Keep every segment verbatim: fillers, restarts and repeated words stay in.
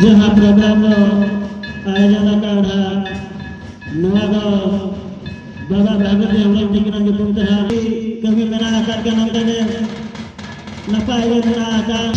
ᱡᱟᱦᱟᱸ ᱯᱨᱳᱜᱨᱟᱢ ᱫᱚ ᱟᱭᱳᱡᱚᱱ ᱟᱠᱟᱫᱼᱟ, ᱱᱚᱣᱟ ᱫᱚ ᱵᱟᱵᱟ ᱵᱷᱟᱜᱚᱛᱤ ᱦᱮᱢᱵᱨᱚᱢ ᱛᱤᱠᱤᱱᱟᱜ ᱧᱩᱛᱩᱢ ᱛᱮ ᱦᱟᱸᱜ ᱠᱟᱹᱢᱤ ᱢᱮᱱᱟᱜ ᱟᱠᱟᱫ ᱜᱮᱭᱟ᱾ ᱱᱚᱝᱠᱟ ᱜᱮ ᱱᱟᱯᱟᱭ ᱜᱮ ᱢᱮᱱᱟᱜ ᱟᱠᱟᱫ᱾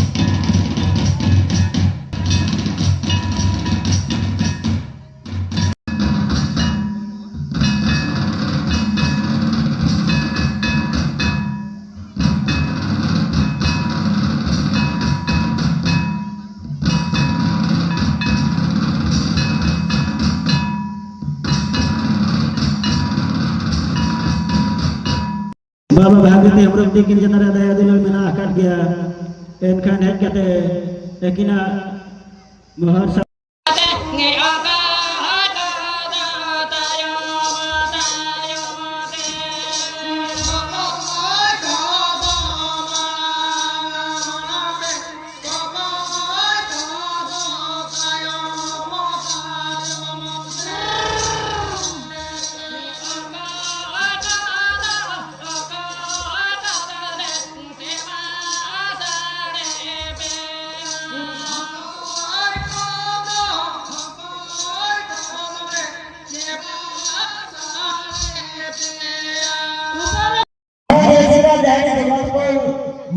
ᱵᱟᱵᱟ ᱵᱷᱟᱜᱚᱛᱤ ᱦᱮᱢᱵᱨᱚᱢ ᱛᱤᱠᱤᱱ ᱪᱮᱛᱟᱱ ᱨᱮ ᱫᱟᱭᱟ ᱫᱩᱞᱟᱹᱲ ᱢᱮᱱᱟᱜ ᱟᱠᱟᱫ ᱜᱮᱭᱟ᱾ ᱮᱱᱠᱷᱟᱱ ᱦᱮᱡ ᱠᱟᱛᱮ ᱟᱹᱠᱤᱱᱟᱜ ᱢᱚᱦᱚᱨ ᱥᱟ-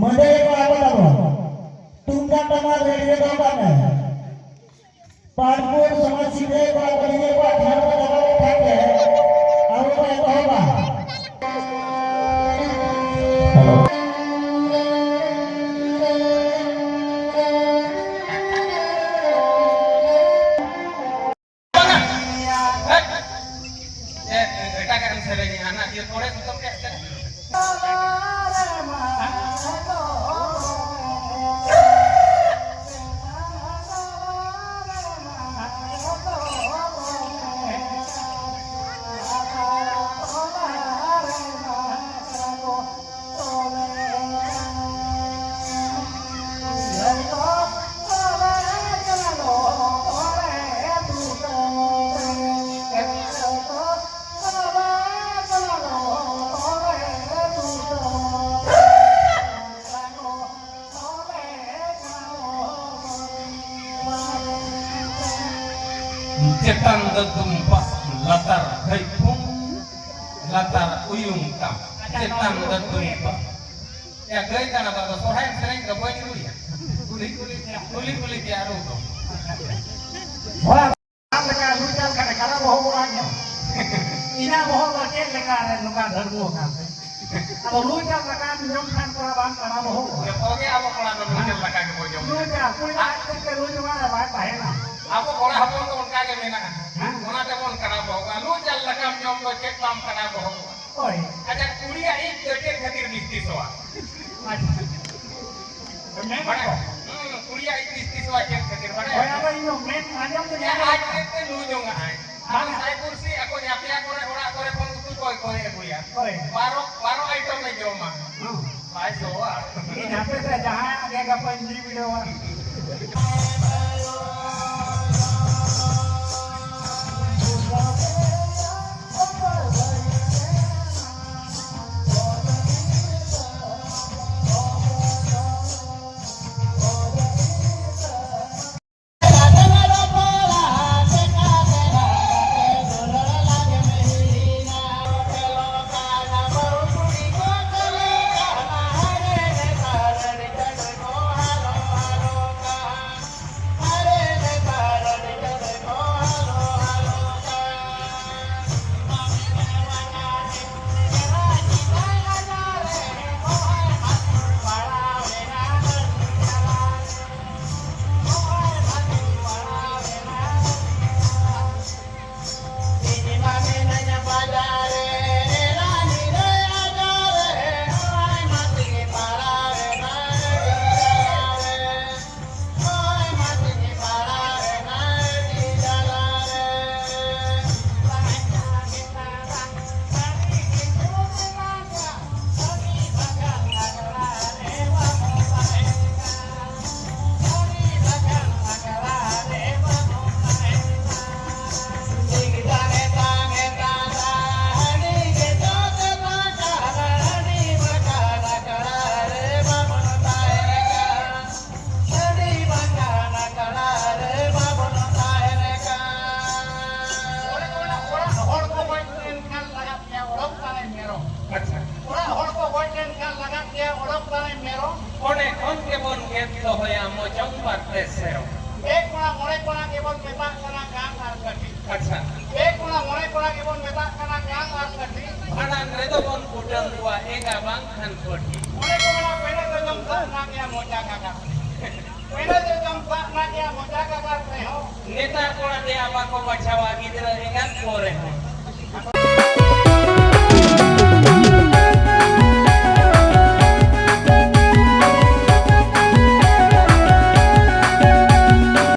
ᱢᱟᱹᱫᱟᱹᱲᱤᱭᱟᱹ ᱠᱚ ᱟᱵᱚ ᱛᱟᱵᱚᱱ᱾ ᱛᱩᱢᱫᱟᱜ ᱴᱟᱢᱟᱠ ᱨᱮᱰᱤᱭᱳ ᱫᱚᱦᱚ ᱠᱟᱜ ᱢᱮ᱾ ᱯᱟᱱᱯᱩᱨ ᱥᱚᱢᱟᱡᱽ ᱥᱤᱠᱷᱭᱟᱹ ᱠᱚᱣᱟᱜ ᱵᱟᱹᱲᱤᱡ ᱠᱚᱣᱟᱜ ᱴᱷᱟᱶ ᱠᱚ ᱫᱚᱦᱚ ᱞᱮᱠᱷᱟᱱ ᱜᱮ ᱟᱵᱚ ᱵᱚᱱ ᱮᱛᱚᱦᱚᱵᱟ᱾ ᱮᱴᱟᱜᱟᱜ ᱮᱢ ᱥᱮᱨᱮᱧᱮᱜᱼᱟ, ᱦᱟᱱᱟ ᱤᱭᱟᱹ ᱠᱚᱲᱮ ᱥᱩᱛᱟᱹᱢ ᱨᱮᱭᱟᱜ ᱥᱮᱨᱮᱧ᱾ ᱫᱩᱢᱵᱟ ᱞᱟᱛᱟᱨ ᱫᱷᱟᱹᱭᱯᱷᱩᱝ, ᱞᱟᱛᱟᱨ ᱩᱭᱩᱝ ᱛᱟᱢ, ᱪᱮᱛᱟᱱ ᱫᱚ ᱫᱩᱢᱵᱟ᱾ ᱭᱟ, ᱜᱟᱹᱭ ᱠᱟᱰᱟ ᱫᱚ ᱟᱫᱚ ᱥᱚᱨᱦᱟᱭ ᱥᱮᱨᱮᱧ ᱫᱚ ᱵᱟᱹᱧ ᱨᱩᱭᱟ᱾ ᱠᱩᱞᱤ ᱠᱩᱞᱤ ᱛᱮ, ᱠᱩᱞᱤ ᱠᱩᱞᱤ ᱛᱮ ᱟᱹᱨᱩ ᱫᱚ᱾ ᱦᱚᱲ ᱞᱮᱠᱟ ᱞᱩ ᱪᱟᱞ ᱠᱷᱟᱱ ᱠᱟᱰᱟ ᱵᱚᱦᱚᱜ ᱚᱲᱟᱜ ᱧᱚᱜ᱾ ᱤᱧᱟᱹᱜ ᱵᱚᱦᱚᱜ ᱫᱚ ᱪᱮᱫ ᱞᱮᱠᱟ ᱨᱮ ᱱᱚᱝᱠᱟ ᱫᱷᱟᱹᱨᱢᱩ ᱟᱠᱟᱱ ᱛᱮ? ᱟᱫᱚ ᱞᱩ ᱪᱟᱞ ᱫᱟᱠᱟᱢ ᱡᱚᱢ ᱠᱷᱟᱱ ᱠᱚᱲᱟ ᱵᱟᱢ ᱠᱟᱰᱟ ᱵᱚᱦᱚᱜᱚᱜᱼᱟ᱾ ᱡᱚᱛᱚ ᱜᱮ ᱟᱵᱚ ᱠᱚᱲᱟ ᱫᱚ ᱞᱩ ᱪᱟᱞ ᱫᱟᱠᱟ ᱜᱮᱵᱚ ᱡᱚᱢ ᱞᱩ ᱠᱟᱱᱟ᱾ ᱪᱟᱞ, ᱠᱩᱲᱤ ᱫᱚ ᱟᱡ ᱛᱮᱫ ᱛᱮ ᱞᱩ ᱡᱚᱝᱟ ᱟᱨ ᱵᱟᱭ ᱛᱟᱦᱮᱱᱟ᱾ ᱟᱵᱚ ᱠᱚᱲᱟ ᱦᱚᱯᱚᱱ ᱫᱚ ᱚᱱᱠᱟ ᱜᱮ ᱢᱮᱱᱟᱜᱼᱟ᱾ ᱦᱮᱸ᱾ ᱚᱱᱟ ᱛᱮᱵᱚᱱ ᱠᱟᱰᱟ ᱵᱚᱦᱚᱜᱚᱜᱼᱟ᱾ ᱞᱩ ᱪᱟᱞ ᱫᱟᱠᱟᱢ ᱡᱚᱢ ᱫᱚ ᱪᱮᱫ ᱵᱟᱢ ᱠᱟᱰᱟ ᱵᱚᱦᱚᱜᱚᱜᱼᱟ? ᱦᱳᱭ᱾ ᱟᱪᱪᱷᱟ, ᱠᱩᱲᱤᱭᱟᱜ ᱤᱡ ᱫᱚ ᱪᱮᱫ ᱠᱷᱟᱹᱛᱤᱨ ᱵᱤᱥᱛᱤ ᱥᱚᱣᱟ? ᱟᱪᱪᱷᱟ᱾ ᱢᱮᱱ ᱵᱟᱲᱟᱭ? ᱠᱚ᱾ ᱦᱩᱸ, ᱠᱩᱲᱤᱭᱟᱜ ᱤᱡ ᱵᱤᱥᱛᱤ ᱥᱚᱣᱟ ᱪᱮᱫ ᱠᱷᱟᱹᱛᱤᱨ ᱵᱟᱲᱟᱭ? ᱦᱳᱭ, ᱟᱫᱚ ᱤᱧ ᱫᱚ ᱢᱮᱱ ᱟᱸᱡᱚᱢ ᱫᱚ ᱧᱟᱢ ᱟᱡ ᱛᱮ ᱞᱩ ᱡᱚᱝᱟᱜᱼᱟᱭ᱾ ᱟᱫᱚ ᱵᱟᱝᱟ᱾ ᱥᱟᱭ ᱯᱩᱲᱥᱤ ᱟᱠᱚ ᱧᱟᱯᱮᱭᱟ ᱠᱚᱨᱮ ᱚᱲᱟᱜ ᱠᱚᱨᱮ ᱠᱷᱚᱱ ᱩᱛᱩ ᱠᱚᱭ ᱠᱚᱭ ᱟᱹᱜᱩᱭᱟ᱾ ᱦᱳᱭ᱾ ᱵᱟᱨᱚ, ᱵᱟᱨᱚ item ᱮ ᱡᱚᱢᱟ᱾ ᱦᱩᱸ᱾ ᱵᱟᱭ ᱥᱚᱣᱟ᱾ ᱤᱧ ᱦᱟᱯᱮ ᱥᱮ ᱡᱟᱦᱟᱸᱭᱟᱜ ᱜᱮ ᱜᱟᱯᱟᱧ ᱡᱤ ᱵᱤᱰᱟᱹᱣᱟ᱾ ᱚᱸᱰᱮ ᱠᱚ ᱢᱮᱱᱟ, ᱯᱮᱱᱮ ᱡᱚᱡᱚᱢ ᱥᱟᱵ ᱱᱟ ᱜᱮᱭᱟ ᱢᱚᱪᱟ ᱠᱟᱠᱟ᱾ ᱯᱮᱱᱮ ᱡᱚᱡᱚᱢ ᱥᱟᱵ ᱱᱟ ᱜᱮᱭᱟ ᱢᱚᱪᱟ ᱠᱟᱠᱟ ᱨᱮᱦᱚᱸ᱾ ᱱᱮᱛᱟᱨ ᱠᱚᱲᱟ ᱛᱮᱭᱟᱜ ᱵᱟᱠᱚ ᱵᱟᱪᱷᱟᱣᱟ ᱜᱤᱫᱽᱨᱟᱹ ᱮᱸᱜᱟᱛ ᱠᱚᱨᱮ ᱦᱚᱸ᱾